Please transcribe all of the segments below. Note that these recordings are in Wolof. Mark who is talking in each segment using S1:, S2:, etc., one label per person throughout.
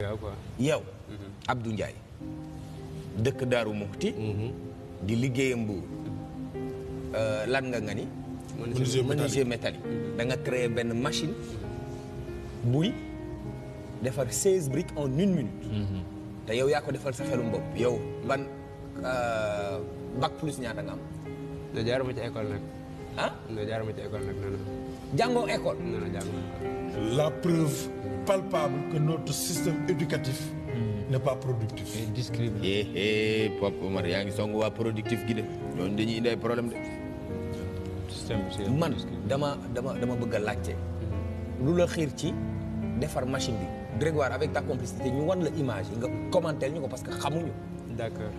S1: yow Abdou Ndiaye dëkk Daaru Muxti di liggéeyam Mbuur lan nga ni menuisier métallique da nga créer benn machine buy defar 16 briques en 1 minute te yow yaa ko defal sa xelum bopp yow ban bac plus ñaata nga am
S2: na jaaruma ci école nag
S1: ah
S2: na jaaruma ci école nag non
S1: jàngoo école
S2: non jàngoo
S3: la preuve palpable que notre système éducatif n'est pas productif.
S1: Pop Omar yaa ngi song waa productif gi de ñooñu dañuy indi ay problème de man dama bëgg a laajte lu la xiir ci defar machine bi Grégoire avec ta complicité ñu wan la image yi nga commenter ñu ko parce que xamuñu.
S2: d'accord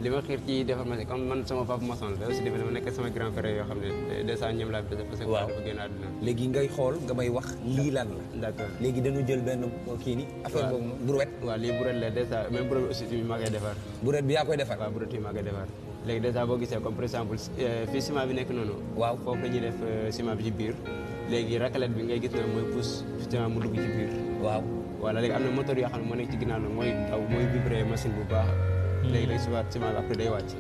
S2: li ma xiir ci defar machine comme man sama papa maçon la aussi dama nekk sama grand frère yoo xam ne déjà ñoom laa bese parce que dafa génn àdduna.
S1: léegi ngay xool nga may wax lii lan la.
S2: d'accord léegi
S1: léegi dañu jël benn kii ni affaire boobu brouette.
S2: waaw lii brouette la déjà même brouette aussi tamit maa koy defar.
S1: brouette bi yaa koy defar.
S2: waaw brouette yi maa koy defar léegi déjà boo gisee comme par exemple fii ciment bi nekk noonu.
S1: waaw
S2: foofu la ñuy def ciment bi ci biir léegi raclette bi ngay gis ne mooy pousse ciment mu dugg ci biir.
S1: waaw
S2: voilà léegi am na moteur yoo xam ne moo nekk ci ginnaaw noonu mooy daw mooy vibrer machine bu baax. léegi day subaat ciment bi après day wàcc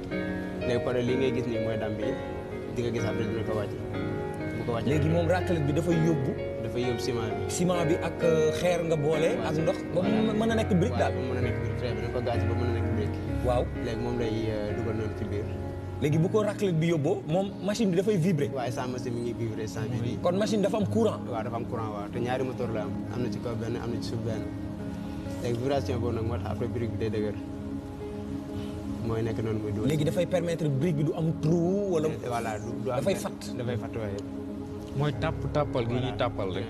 S2: léegi pare lii ngay gis nii mooy dam bi di nga gis après dina ko wàcc bu ko wàcc
S1: léegi moom raclette bi dafay yóbbu ciment bi ak xeer nga boole ak ndox ba mu mën a nekk brique daal
S2: ba mën a nekk brique très bien ko gaz ba mën a nekk brique
S1: waaw
S2: léegi moom lay dugal noonu ci biir
S1: léegi bu ko raclette bi yóbboo moom machine bi dafay vibrer
S2: waaye sans machine mi ngi vibrer sans bi
S1: kon machine dafa am courant
S2: waaw dafa am courant waaw te ñaari moteur la am na ci kaw benn am na ci suuf benn léegi vibration boobu nag moo tax après brique bi day dëgër mooy nekk noonu muy dugal.
S1: léegi dafay permettre brique bi du am trou wala.
S2: voilà du am
S1: dafay fat
S2: waaye.
S4: mooy tàppal gi ñuy tàppal rek.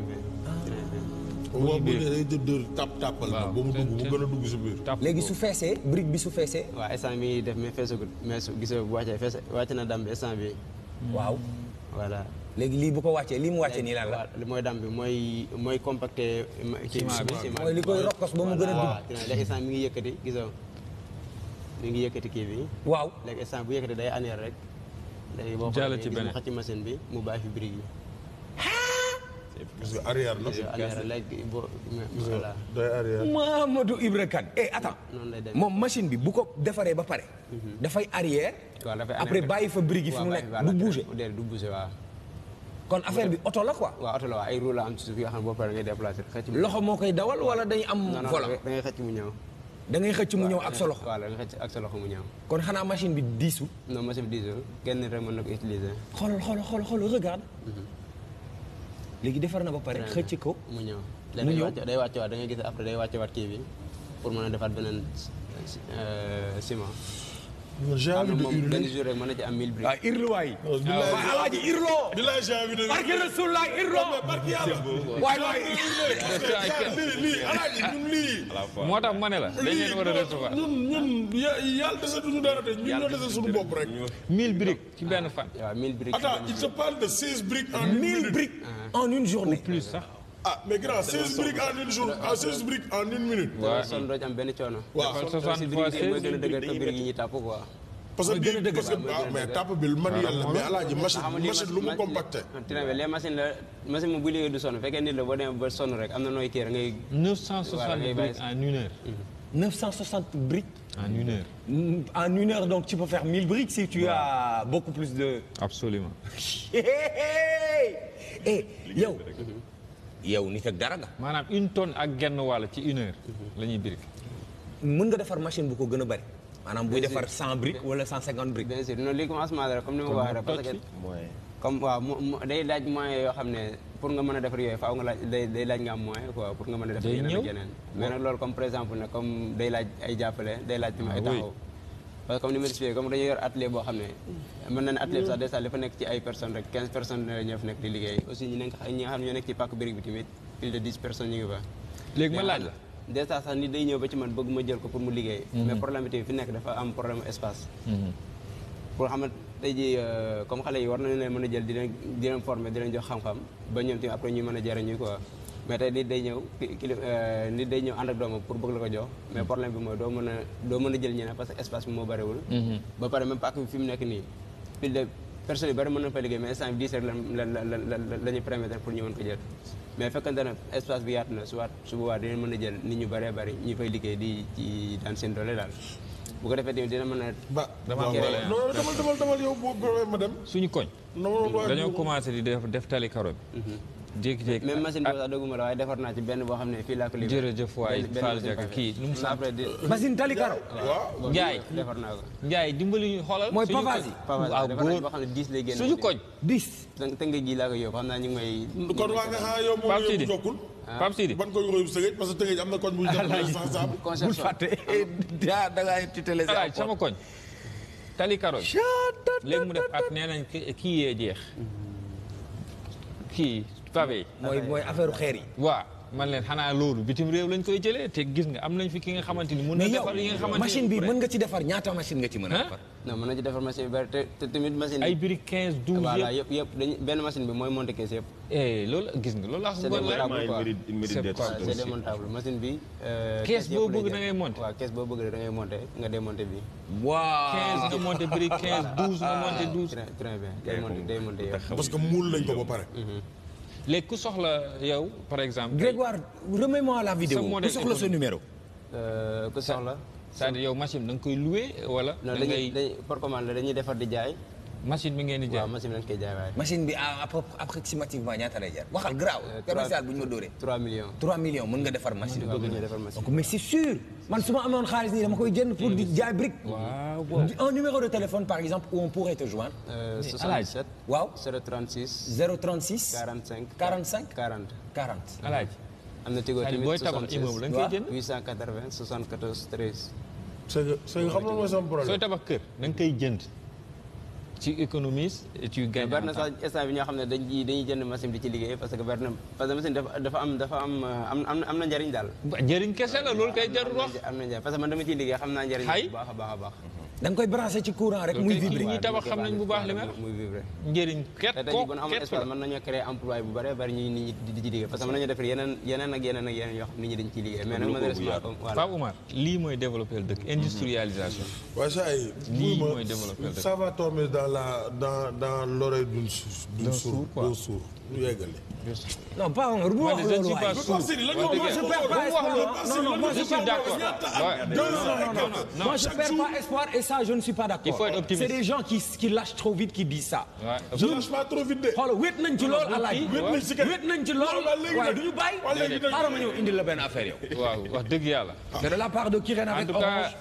S3: waaw bu dee day dër tàppal ba mu dugg mu gën a dugg si biir.
S1: léegi su feesee brique bi su feesee.
S2: waaw instant bi def mais feesagut mais su gisoo bu wàccee wàcc na dam bi instant bi.
S1: waaw.
S2: voilà.
S1: léegi lii bu ko wàccee lii mu wàccee nii lan la.
S2: mooy dam bi mooy compacté.
S4: ciment bi
S1: mooy li koy rokkos ba mu gën a dugg.
S2: léegi instant mi ngi yëkkati gisoo. mi ngi yëkkati kii bi.
S1: waaw
S2: léegi instant bu yëkkati day anéer rek. léegi boo
S4: jàll ci beneen
S2: mu xëcc machine bi mu bàyyi fi brique yi.
S3: parce que arrière la.
S2: arrière léegi boo voilà.
S3: day arrière.
S1: Mamadou Ibra Kane attends
S2: noonu lay demee
S1: moom machine bi bu ko defaree ba pare. dafay arrière.
S2: waaw dafay
S1: après bàyyi fa brique yi fi mu nekk du bouger.
S2: du bouger waaw.
S1: kon affaire bi oto la quoi.
S2: waaw oto la waaw ay roues la am ci suuf yoo xam ne boo paree ngay déplacé xëcc mu.
S1: loxo moo koy dawal wala dañuy am. volant
S2: da ngay xëcc mu ñëw.
S1: da ngay xëcc mu ñëw ak sa loxo.
S2: waaw da ngay xëcc ak sa loxo mu ñëw.
S1: kon xanaa machine bi diisul.
S2: non machine bi diisul kenn nit rek mën na ko utiliser.
S1: xool regarde. léegi defar na ba pare xëcc ko.
S2: mu ñëw léegi day wàcce waat da ngay gis après day wàcce waat kii bi pour mën a defaat beneen ciment.
S3: j'ai envie de hurler
S2: benn jour rek mën na ci am 1000 briques.
S1: waaw irlu waay. waaw alaaji irloo.
S3: bilaay j'ai envie de hurler.
S1: barke Rasulullah irloo. waay waay.
S3: lii alaaji ñun lii.
S4: moo tax ma ne la dañ leen war a recevoir.
S3: ñun yàlla desatuñu dara de ñun ñoo dese suñu bopp rek.
S4: 1000 briques ci benn fan.
S2: waaw 1000 briques.
S3: attends il se parle de 16 briques en 1 minute.
S1: 1000 briques en une journée.
S4: plus sax.
S3: ah mais grand 16 briques en une journée 16 briques en 1 minute.
S4: waaw
S2: son doo ci am benn coono.
S3: waaw
S4: 60 fois 16
S2: mooy gën a dëgër que briques yi ñuy tàpp quoi.
S3: parce que mais tàpp bi manuel la mais alaaji machine lu mu compacté.
S2: les machines la machine moom bu liggéey du sonn fekkee nit la boo demee ba sonn rek am na nooy kii rek ngay.
S4: 960 briques en une heure.
S1: 960 briques.
S4: En une heure.
S1: En une heure, donc tu peux faire 1000 briques si tu as beaucoup plus de...
S4: Absolument.
S1: yow nit ak dara nga.
S4: maanaam 1 tonne ak genn wàll ci 1 heure. la ñuy brique.
S1: mën nga defar machine bu ko gën a bari. maanaam buy defar 100 briques wala 150 briques.
S2: bien sûr non lii commencement la rek comme ni ma ko waxee rek parce que. comme waaw day laaj moyens yoo xam ne pour nga mën a defar yooyu faaw nga laaj day laaj nga am moyen quoi pour nga mën a defar yeneen ak yeneen mais nag loolu comme par exemple ne comme day laaj ay jàppale day laaj tamit ay taxaw parce que comme ni ma expliqué comme dañuy yor atelier boo xam ne mën na ne atelier bi sax des fois dafa nekk ci ay personnes rek 15 personnes ñoo fi nekk di liggéey aussi ñi nga xam ne ñoo nekk ci pàcc brique bi tamit plus de 10 personnes ñu ngi fa
S4: léegi ma laaj la
S2: des fois sax nit day ñëw ba ci man bëgg ma jël ko pour mu liggéey mais problème bi tamit fi nekk dafa am problème espace pour xam tey jii comme xale yi war nañu leen mën a jël di leen former di leen jox xam-xam ba ñoom tamit après ñuy mën a jariñu quoi mais tey nit day ñëw ànd ak doomam pour bëgg la ko jox mais problème bi mooy doo mën a jël ñeneen parce que espace bi moo bëriwul ba pare même pàcc bi fi mu nekk nii plus de personnes yu bëri mën na fa liggéey mais instant bi 10 rek la ñu permettre pour ñu mën ko jël mais fekkante ne espace bi yaatu na soit su boobaa dina mën a jël nit ñu bëree bëri ñu fay liggéey di ci daan seen doole daal bu ko defee tamit dina mën a.
S4: damaa
S3: non demal yow boo ma dem.
S4: suñu koñ. dañoo commencé di def tali karo bi. jékki-jékki
S2: même machine boobu sax dëgguma la waaye defar naa ci benn boo xam ne fii laa ko liggéey.
S4: jërëjëf waay Fall Diack kii nu mu
S2: après
S1: machine tali karo.
S3: waaw
S4: Ndiaye
S2: defar naa ko.
S4: Ndiaye dimbali ñu xoolal.
S1: mooy pavage yi.
S4: waaw
S2: defar nañ
S4: góor
S2: boo xam ne 10 lay génn.
S4: suñu koñ
S1: 10.
S2: tënk ji laa ko yóbbu xam naa ñu ngi may.
S3: kon waa nga xanaa yow moom
S4: Pape Sidi
S3: yóbbu jokkul.
S4: Pape Sidi
S3: ban koñ nga yóbbu Tëngéej parce que Tëngéej am na koñ bu ñu jox responsable.
S1: bul fàtte da ngaa tutelé
S4: alaaj sama koñ tali karo bi léegi mu def at nee nañ kii yee jeex kii pavé yi
S1: mooy affaire xeer yi.
S4: waaw man leen xanaa loolu bitim réew lañ koy jëlee te gis nga am nañ fi ki nga xamante ni mën na defar yi nga xamante ni
S1: machine bi mën nga ci defar ñaata machine nga ci mën a defar.
S2: non mën na ci defar machine bi bari te tamit machine bi
S4: ay briques 15 12
S2: voilà yëpp dañuy benn machine bi mooy monter kees yëpp.
S4: loolu gis nga loolu laa
S2: c'est
S4: ko
S2: démontable machine bi.
S4: kees boo bëgg da ngay monter.
S2: waaw kees boo bëgg da ngay monter nga démonter bi.
S1: waaw
S4: 15 nga monter brique 15 12 nga monter 12.
S2: très bien day monter yëpp.
S3: parce que muul lañ ko ba pare.
S4: léegi ku soxla yow par exemple.
S1: Grégoire remets-moi la vidéo ku soxla sa numéro.
S2: ku soxla.
S4: c'est-à-dire yow machine da nga koy louer wala.
S2: non dañuy par commande dañuy defar di jaay.
S4: machine bi ngeen di jaay
S2: waaw machine bi lañ koy jaay waaye.
S1: machine bi approximativement ñaata lay jar waxal garaaw. commercial bu ñu ma dóoree.
S2: 3 millions.
S1: 3 millions mën nga defar machine.
S2: waaw mën nga defar machine.
S1: donc mais c'est sûr man su ma amoon xaalis nii dama koy jënd pour di jaay brique.
S4: waaw
S1: un numéro de téléphone par exemple où on pourrait te joindre.
S2: 77.
S1: waaw
S2: 036.
S1: 036.
S2: 45.
S1: 45.
S2: 40.
S1: 40.
S4: alaaj
S2: am na Tigo tamit
S4: booy tabax immeuble da nga koy jënd.
S2: 880 74 13.
S3: c'est que xam nga mooy sama problème.
S4: sooy tabax kër da nga koy jënd ci économise et tu gagnes.
S2: bari na sax instant bi ñoo xam ne dañuy jënd machine bi ci liggéey parce que bari na parce que machine dafa am na njariñ daal.
S4: njëriñ kese la loolu kay jarul wax.
S2: am na njariñ parce que man dama ciy liggéey xam naa njariñ bu baax a baax a baax.
S1: da nga koy branché ci courant rek muy vibrer.
S4: ñi tabax xam nañ bu baax li mel.
S2: muy vibrer.
S4: njëriñ ket
S2: te bu ñu amoon espace mën nañoo créer emploi bu bari bari ñu nit ñi di ci liggéey parce que mën nañoo defar yeneen ak yeneen yoo xam nit ñi dañ ciy liggéey mais nag malheureusement comme voilà.
S4: Pape Oumar lii mooy développer dëkk industrialisation.
S3: waaye saa yi.
S4: lii mooy développer dëkk
S3: ça va tomber dans l'oreille d'une sourd ñu yeggale.
S1: non pas on bu wax loolu waaye.
S4: moi je suis d'accord.
S1: Moi je perds pas espoir et ça je ne suis pas d'accord.
S4: Il faut être optimiste.
S1: C'est des gens qui lâchent trop vite qui disent ça.
S3: je lâche pas trop vite de.
S1: xoolal wét nañ ci lool alaaj. wét nañ ci lool waaye du ñu bàyyi. xaaral ma ñëw indi la benn affaire yow.
S4: waaw wax dëgg yàlla.
S1: C'est de la part de Kirène avec Orange.